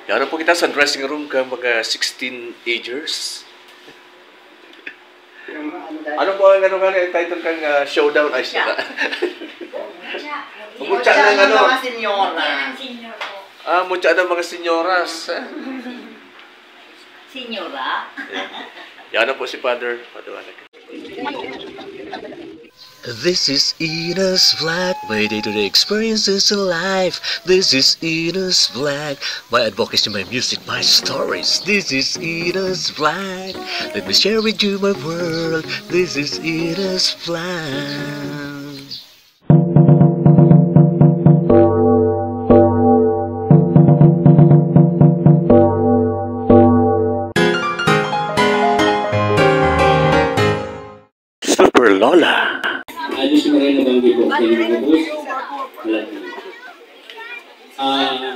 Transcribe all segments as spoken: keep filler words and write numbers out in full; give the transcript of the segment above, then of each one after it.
Yaro po kita sa dressing room kan mga sixteen agers. Ano po ang ano nga, title kan, ah, showdown? Ay, sira. Mutya ng ano? Mga senyora. Ah, mutya ng mga senyoras. Senyora? Yeah. Yan na po si Father. Paliwanag. This is Enos Vlog, my day-to-day experiences in life. This is Enos Vlog, my advocacy, my music, my stories. This is Enos Vlog. Let me share with you my world. This is Enos Vlog. Super Lola. Alice Moreno Banggi po, sa inyong ubos. Wala po. Ah,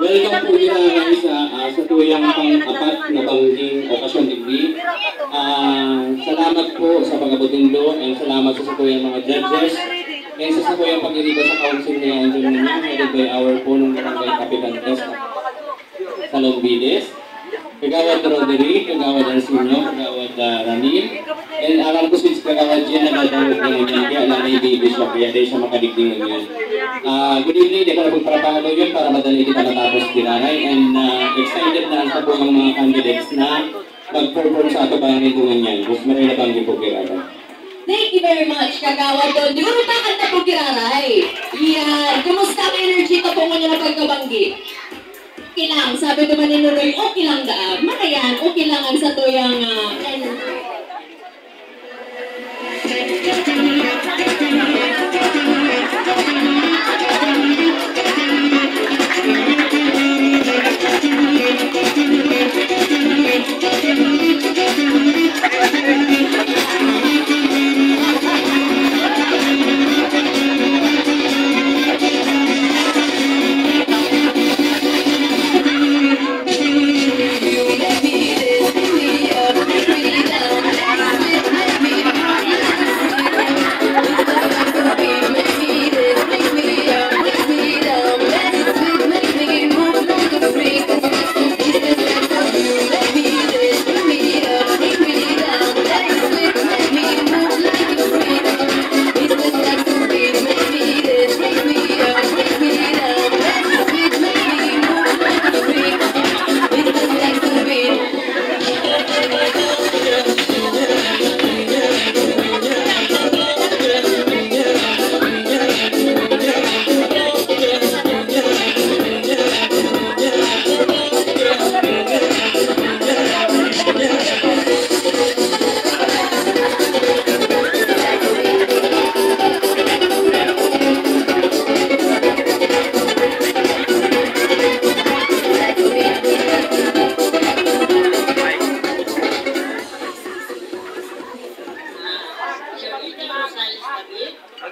welcome po, Ira, sa, ah, sa tuyang pang-apat na bangging okasyon digdi. Ah, salamat po sa pag-abot nindo, and salamat sa satuyang mga judges, and sa satuyang pag-iriba sa council na yan, headed by our punong barangay Kapitan Testa Salombides. Kagawad Roderick, Kagawad Arsenio, Kagawad, ah, Ramil. And aram ko since Kagawad Jen na nadangog na ngunyan, kaya lang may baby siya, kaya di siya makadigdi ngunyan. Ah, good evening, di ko na pagpapahalo yun para madali kita matapos giraray. And, ah, excited na ang sa po ng mga candidates na mag-perform sa ato barangay ngunyan. Mas maray na banggi po giraray. Thank you very much, Kagawad Don. Di ba may pakanta po giraray? Yan. Kumusta ang energy ka po ngunyan na pagkabanggi? Okay lang, sabi naman ni Nonoy, okay lang daan. Makayan, okay lang ang satuyang, ah,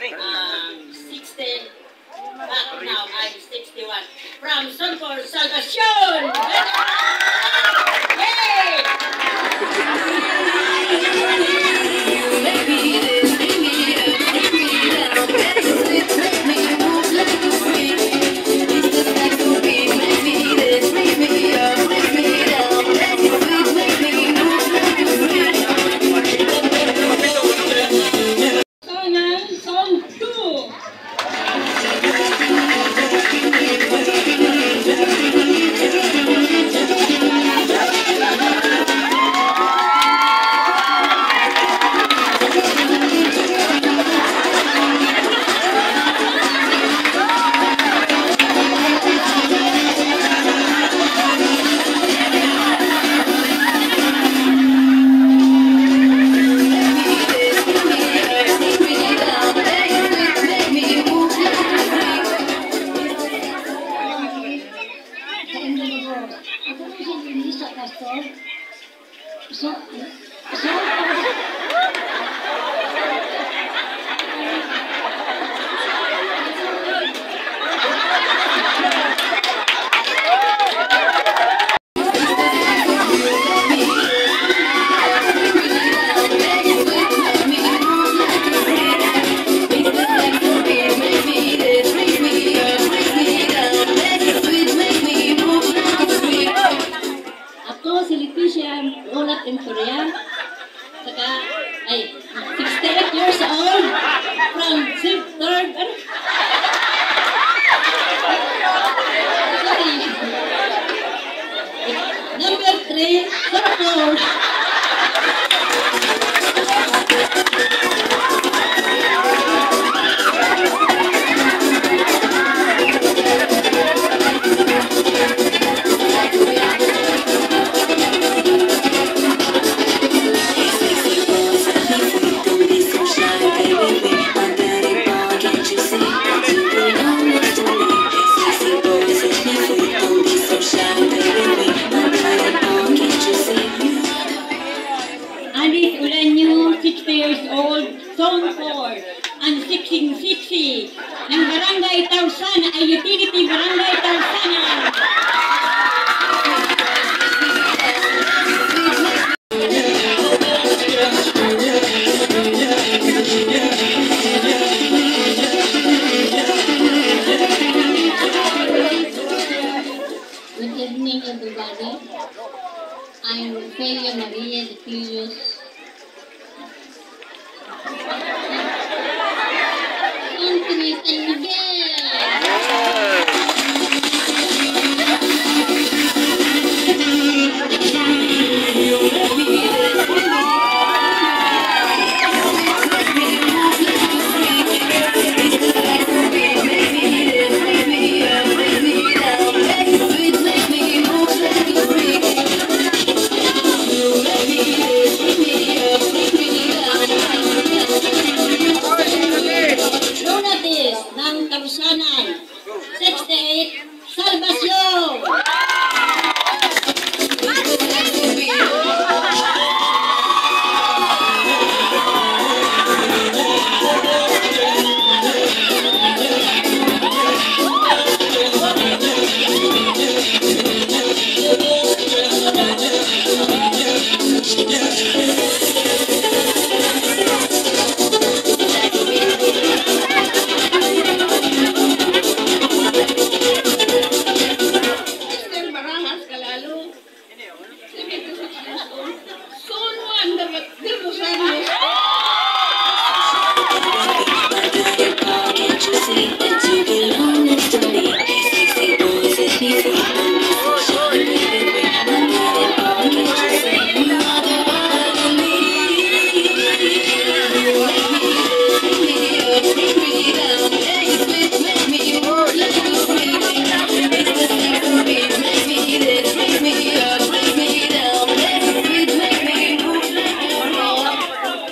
Um, sixteen, but now I'm sixty-one. From Suncor, Salvacion! Yay! Sound one, sound two. Korea. Saka, ay, sixty-eight years old from Sib-, third, ano? Sorry. Number three, Sir Paul. Alice Ulanyo, sixty years old, Zone four, ang siksing-siksi ng Barangay Tarsana, ay utility Barangay Tarsana. Good evening, everybody. I'm Ophelia Maria de Pilios. Ang tumitay na girl. Lunatis ng Kalusanan, sixty-eight, Salvacion! Esther Barajas Calalo, seventy-six years old, Zone one, Dagat del Rosario.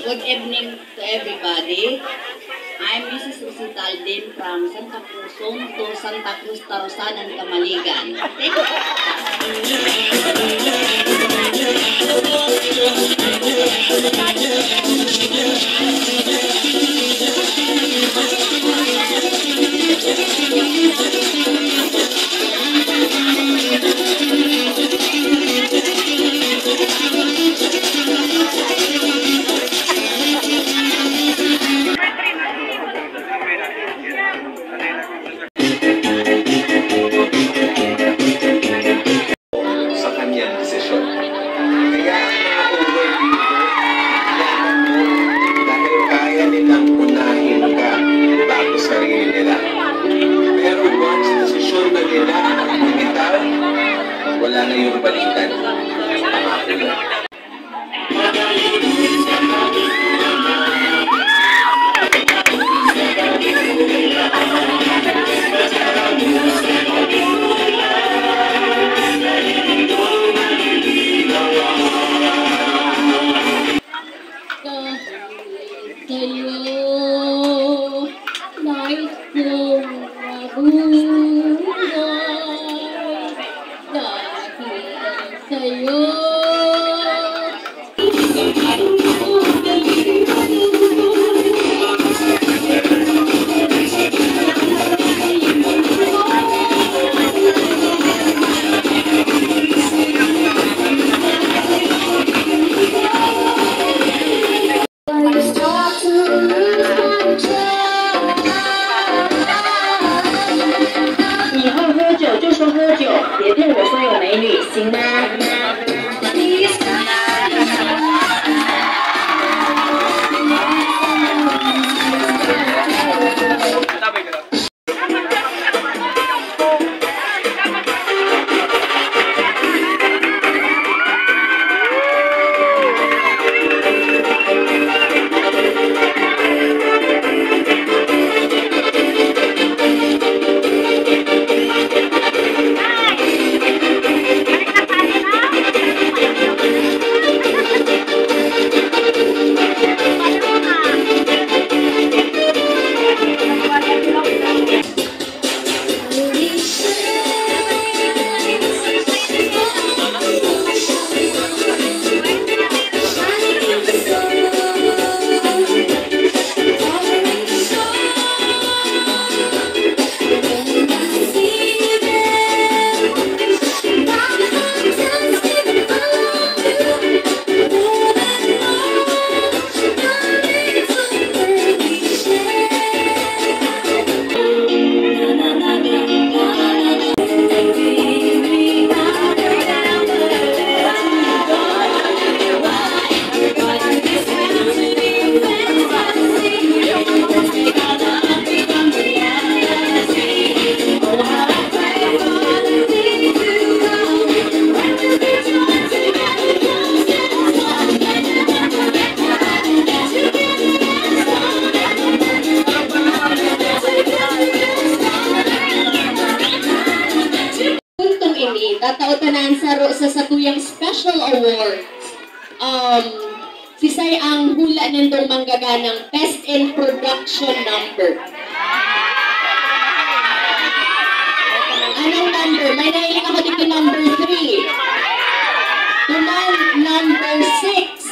Good evening to everybody. I'm Missus Rosita Alden from Santa Cruz Zone to Santa Cruz Tarosanan, Camaligan. Thank you. Sa kanyang desisyon. Kaya ang mga overthinker, hayaan mo, dahil kaya nilang unahin ka bago sarili nila. Pero once desisyon na nila ang bumitaw, wala na yung balikan. Pangako mo. Sa'yo, nais kong mabuhay dahil sa'yo. Tatao tanan saro sa satuyang special awards. Um, sisay ang hula nindong manggaganang Best in Production Number? Anong number? May nahiling ako dito, number three. Tuman, number six.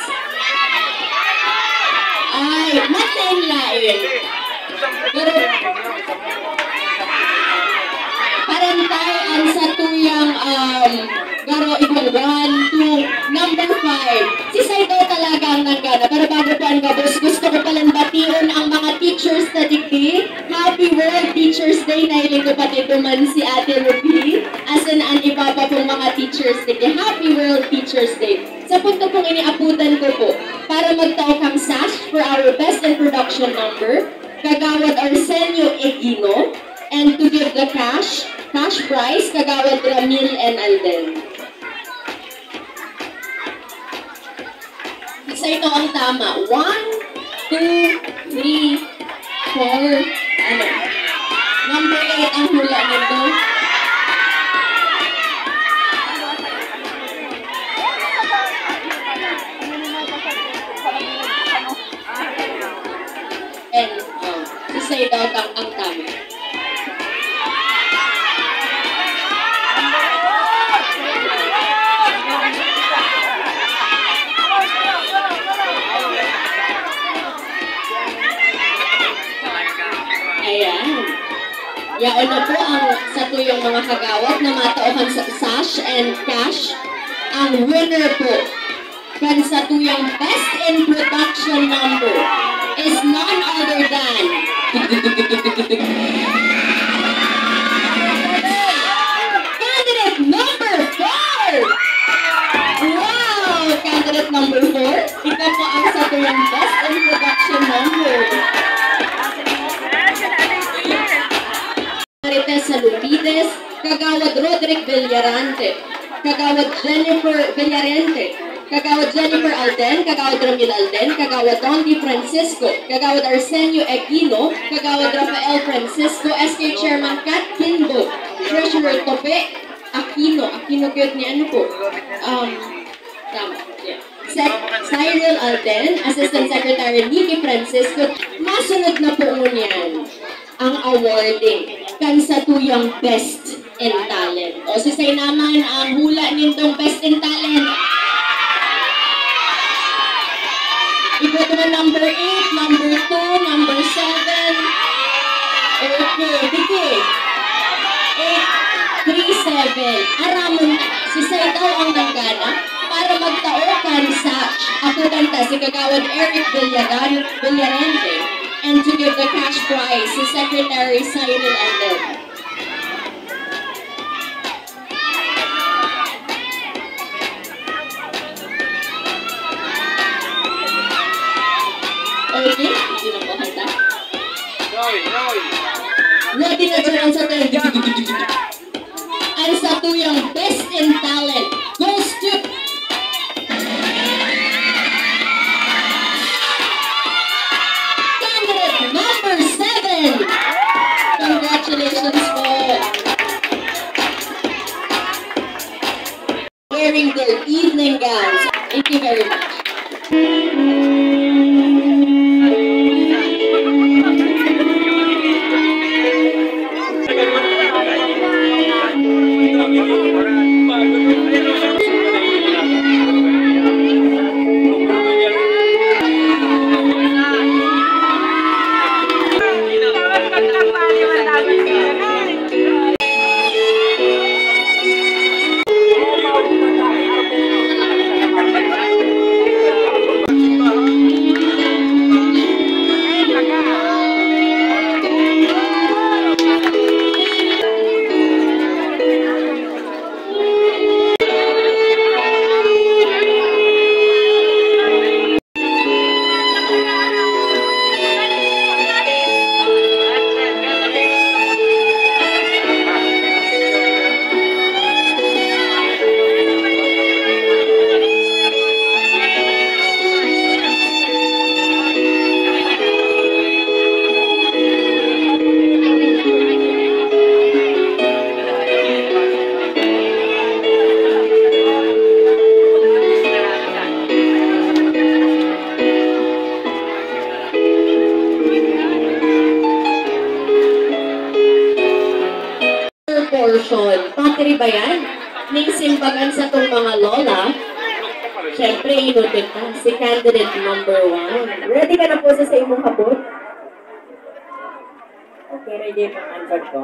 Ay, mat lain-lain. Pero, parantay ang satuyang, um, garo, igong one, two, number five. Si Saito talaga ang nanggana. Pero bago po ang gabos, gusto ko palang bation ang mga teachers na digdi. Happy World Teachers Day! Nahiling ko pati duman si Ate Ruby. Asin an iba pa pong mga teachers digdi. Happy World Teachers Day! Sa punto pong ini, apudan ko po para magtao kang sash for our best in production number, Kagawad Arsenio Egino, and to give the cash, cash prize, Kagawad Ramil and Alden. Isa ito ang tama. One, two, three, four, ano? Number eight ang hula nito. And, oh, si Say daw tam-, ang tama. Ayan. Yaon na po ang satuyang mga kagawad na matao kan sa-, sash and cash. Ang winner po kan satuyang Best in Production number is none other than candidate number four! Wow! Candidate number four, ikaw po ang satuyang Best in Production number. Marites Salupides, Kagawad Roderick Villarante, Kagawad Jennifer Villarente, Kagawad Jennifer Alden, Kagawad Ramil Alden, Kagawad Don Di Francisco, Kagawad Arsenio Aquino, Kagawad Rafael Francisco, S K Chairman Kat Kinbo, Treasurer Tope Aquino, Aquino cute ni ano po? Um, tama. Yeah. Sec-, Cyril Alden, Assistant Secretary Nikki Francisco. Masunod na po ngunyan ang awarding kan satuyang Best in Talent. O, sisay naman ang hula nindong Best in Talent? Ikaw naman, number eight, number two, number seven. Okay, diki. Eight, three, seven. Aramon na. Sisay daw ang nanggana para magtao kan sash. Ako kanta si Kagawad Eric Villagan-, Villarente. And to give the cash prize, si Secretary Cyril Andel. Okay, hindi na po kanta. Noy, Noy. Ready na dyan ang satuyang, ang satuyang Best in Talent goes to candidate number seven. Congratulations po. Wearing their evening gowns. Thank you very much. Patiri ba yan? Ning simbagan sa tong mga lola, syempre, inutot ta. Si candidate number one. Ready ka na po sa, sa imong hapot? Okay, ready po ang answer ko.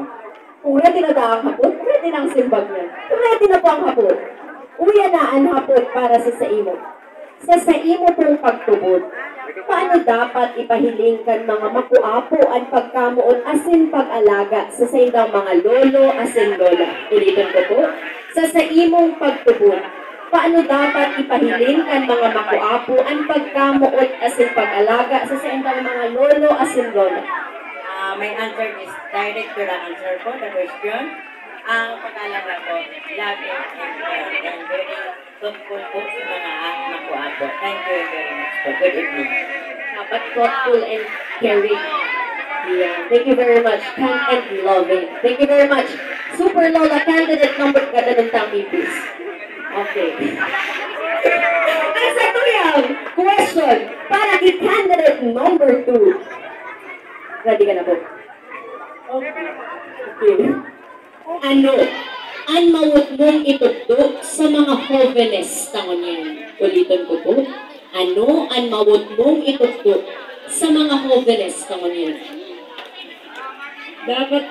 Kung ready na ta ang hapot, ready na ang simbag niya. Ready na po ang hapot. Uya na ang hapot para sa, sa imo. Sa, sa imo pong pagtubod, paano dapat ipahiling kan mga makuapo an pagkamoot asin pag-alaga sa saindang mga lolo asin lola? Uliton ko po, sa, sa imong pagtubod, paano dapat ipahiling kan mga makuapo an pagkamoot asin pag-alaga sa saindang mga lolo asin lola? Ah, my answer is direct to the answer po, the question. Ang pag-alaga po, loving and, and very thoughtful po sa mga makuapo. Thank you very much po. Good evening. Dapat thoughtful and caring. Yeah. Thank you very much. Kind and loving. Thank you very much. Super Lola candidate number, ganda ng tangi, please. Okay. Ang sa tuyang question para kay candidate number two. Ready ka na po? Okay. Ano an mawot mong itukdo sa mga hovenes ta ngunyan? Uliton ko po. Ano an mawot mong itukdo sa mga hovenes ta ngunyan? Dapat,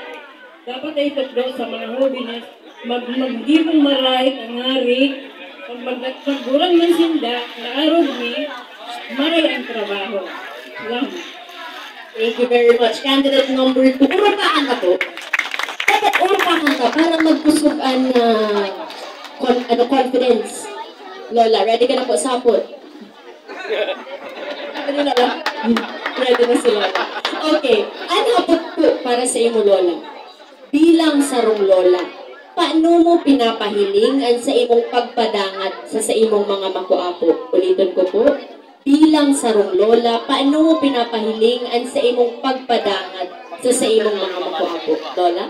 dapat ay itukdo sa mga hovenes, mag-, maghibong maray, tangarig, pag mag-, magburan man sinda, naarog mi, maray ang trabaho. Salamat. Thank you very much. Candidate number two. Urupakan ka po. Dapat urupakan ka para magkusog an, ah, con-, ano, confidence. Lola, ready ka na po sa hapot? Ready na lang. Ready na si Lola. Okay. An hapot po para sa imo, Lola. Bilang sarong lola, paano mo pinapahiling an sa imong pagpadangat sa, sa imong mga makuapo? Uliton ko po. Bilang sarong lola, paano mo pinapahiling an sa imong pagpadangat sa, sa imong mga makuapo? Lola?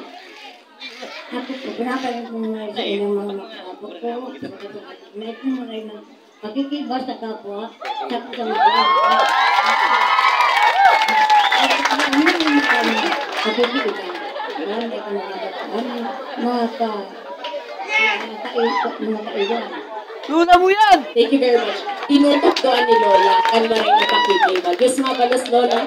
Ako po, pinapahiling ko muna sa inyong mga makuapo ko. May po muna yung pagkikiba sa kapwa, sa, sa mga kapwa. Ano yung mga kapwa? Pagkikiba. Ano yung mga kapwa? Ano yung mga ka-, mga kaiwa-, mga kaiwan? Lola mo yan! Thank you very much. Tinutukdoan ni Lola kan maray na pakikibag. Diyos mabalos, Lola.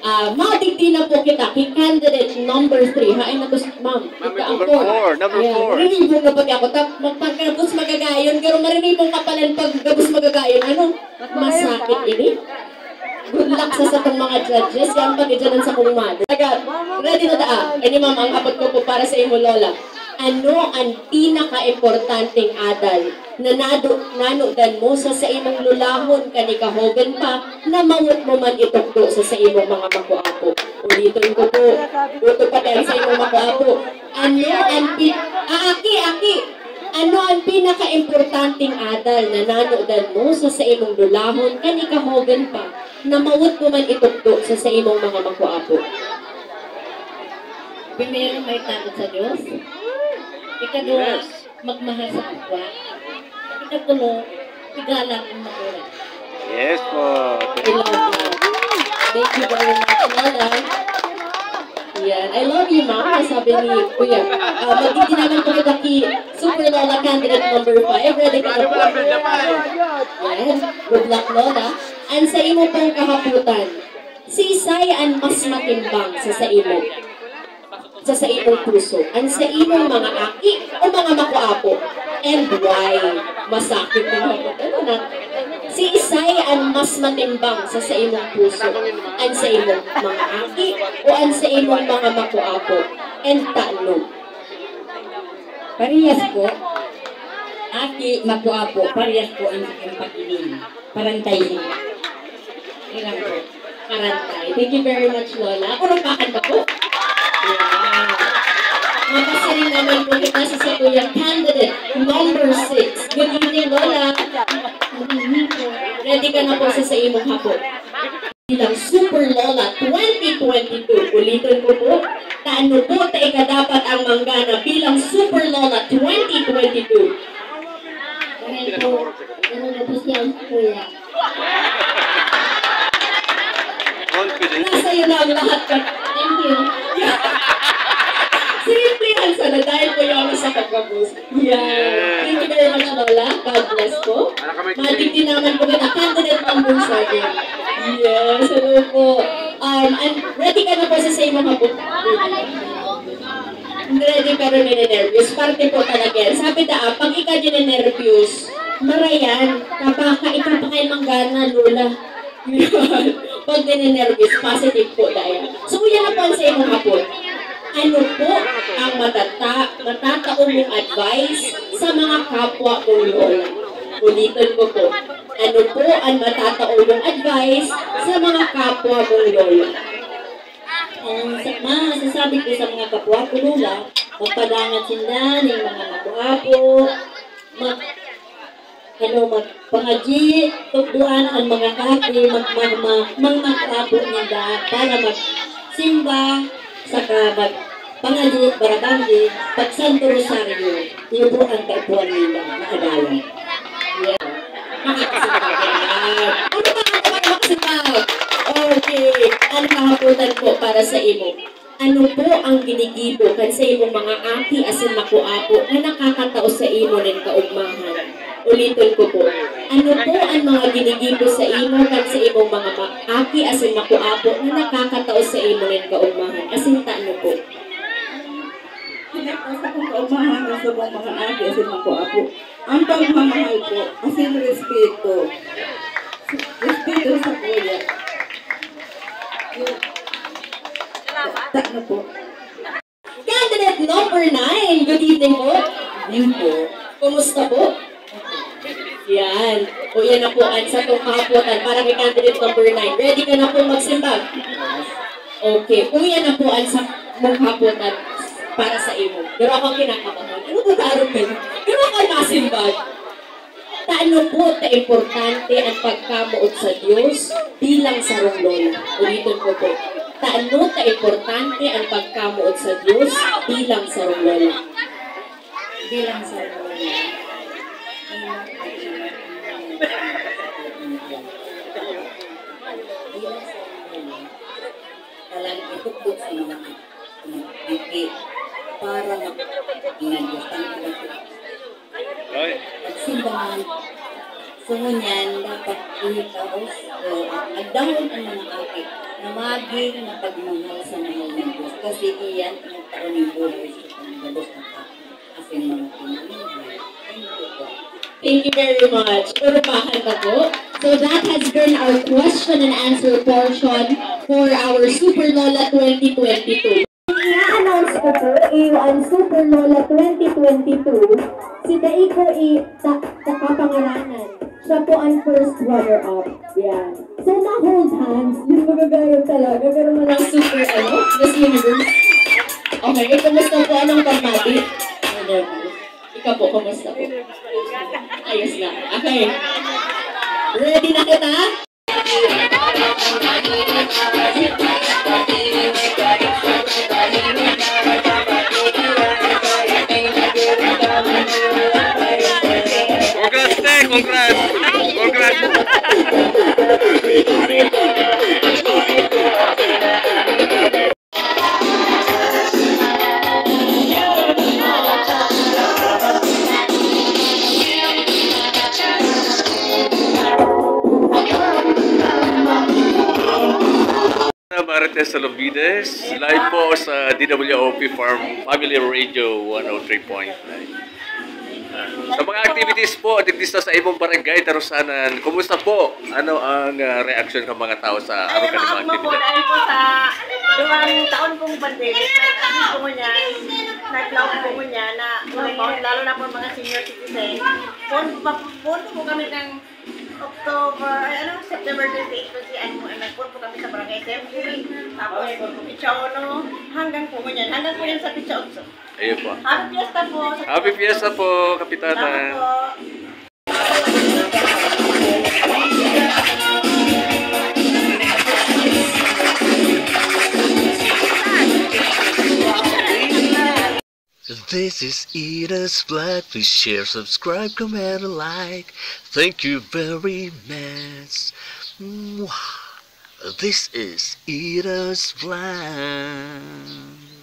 Ah, madigdi na po kita kay candidate number three. Hain na to si ma'am. Number four. Number four. Ayan, mariribong na pati ako. Tap-, magpagkabos magagayon, pero mariribong ka pala pag gabos magagayon. Ano? Masakit ini. Good luck sa satong mga judges. Yan pag-idyanan sa kong mother. Agad. Ready na daa? Ini, ma'am, ang hapot ko po para sa imo, Lola. Ano ang pinaka-importanteng adal na nado-, nanodan mo sa saimong lulahon kan ikahoben pa na mawot mo man itukdo sa saimong mga makuapo? Uliton ko po, uto pati ang saimong makuapo. Ano ang pi-, ah, aki, aki! Ano ang pinaka-importanteng adal na nanodan mo sa saimong lulahon kan ikahoben pa na mawot mo man itukdo sa saimong mga makuapo? Primero, may takot sa Diyos. Ikaduwa, yes, magmahal sa kapwa. Ikatulo, igalang ang magulang. Yes po. I love that. Thank you very much, Lola. Yan. I love you, Mama, sabi ni Kuya. Ah, magiging naman po kita kay Super Lola candidate number five. Ready ka na po? Yan. Good luck, Lola. An sa imo pong kahapotan, siisay an mas matimbang sa saimo? Sa saimong puso, an saimong mga aki o mga makuapo? And why? Masakit na hapot. Ano na? Siisay an mas matimbang sa saimong puso? An saimong mga aki o an saimong mga makuapo? And tano? Parehas po. Aki, makuapo, parehas po ang, ang pag-iling. Parantay sila. Ilang po? Parantay. Thank you very much, Lola. Urupakan ka po. Wow. Mapasiring naman po kita sa satuyang candidate, number six. Good evening, Lola. Ready ka na po sa, sa imong hapot? Bilang Super Lola twenty twenty-two. Uliton ko po, tano po ta ikadapat ang manggana bilang Super Lola twenty twenty-two? Dahil po, nanunubos niya ang kuya. Confident. Nasa iyo na ang lahat ka. Thank you. Simple lang sana, dahil po yun sa Yeah. Thank you very much, Lola. God bless po. Madigdi naman po kita. Candidate pang bunso din. Yes, hello po. Um, and ready ka na po sa same mga po. Ready pero nininervyos. Parte po talaga yan. Sabi ta, ah, pag ikaw nininervyos, marayan, kapaka, ikaw pa kayo manggana, Lola. Pag nininervyos, positive po dahil. So, yan na po ang sa imong hapon. Ano po ang matata matatao mong advice sa mga kapwa mong lola? Ulitin ko po. Ano po ang matatao mong advice sa mga kapwa mong lola? Ang sa, masasabi ko sa mga kapwa ko, Lola, magpadangat sinda ning mga makuapo, mag, ano, magpangadyi, tukdoan ang mga aki, mag, mag, mag, mag, mag-apo ninda para magsimba, saka magpangadyi, barabanggi, pag Santo Rosario. Iyo po ang kaipuhan ninda na agayan. Yeah. Makakasimbag yan. Ano ba ang mga makasimbag? Okay. Ang kahapotan po para sa imo. Ano po ang ginigibo kan sa imong mga aki asin makuapo na nakakatao sa imo nin kaugmahan? Uliton ko po. Ano po ang mga ginigibo sa imo kan sa imong mga ma- aki asin makuapo na nakakatao sa imo nin kaugmahan? Asin ta ano po? Pinagpasa kong kaugmahan sa mga aki asin makuapo. Ang pagmamahal po, asin respeto. Respeto sa kuya. Yun. Ta-, ano po? Candidate number nine, good evening po. Evening po. Kumusta po? Yan. O yan na po ang sa tong kahapotan para kay candidate number nine. Ready ka na po magsimbag? Okay. O yan na po ang sa mong kahapotan para sa imo. Pero ako kinakabahan. Ano po ba, Arupin? Pero ako masimbag. Tano po ta importante ang pagkamoot sa Dios bilang sarong lola? Ulitin ko po. Tano ta importante ang pagkamoot sa Dios bilang sarong lola? Bilang sarong lola. Bilang sarong lola. Talagang itukdo sa mga anak. Para mag-, Ay. Pagsimbahan. So, ngunyan, dapat initaos o agdahon ang mga aki na maging mapagmahal sa mahal na Diyos. Kasi iyan ang taon ng buhay sa pagdabos ng aki. Asin mga pinangyayari. Thank you po. Thank you very much. Puro bakal na po. So that has been our question and answer portion for our Super Lola twenty twenty-two. I-announce ko po, iyo ang Super Lola twenty twenty-two, si Daiko i ta, Takapangaranan. Siya po ang first runner-up. Yan. So, ma-hold hands, yung magagayod talaga, pero mga super, ano, Miss Universe. Okay, kumusta po? Anong pagmati? Ikaw po, kumusta po? Ayos na. Okay. Ready na kita? Congrats, te! Congrats! Congrats! Marites Salovides, live po sa D W O P Farm Family Radio one oh three point nine. Sa mga activities po, digdi sa, sa imong barangay, Tarusanan, kumusta po? Ano ang, ah, reaksyon ng mga tao sa araw ka mga Maagma po, aktibidad? Dahil po sa duwang taon pong pandemic, nag-, ano po ngunyan, nag-lockdown po ngunyan na compound, lalo na po mga senior citizen. Phone pa, phone po kami ng October, ay, ano, September twenty-eight po si, ano, nag-phone po kami sa Barangay Assembly, tapos Pizza Uno, hanggang po ngunyan, hanggang po yan sa Pizza Otso. Ayun po. Happy Fiesta po sa Happy Fiesta po, Kapitana. Salamat po. This is Ida's Vlog. Please share, subscribe, comment, and like. Thank you very much. Mwah. This is Ida's Vlog.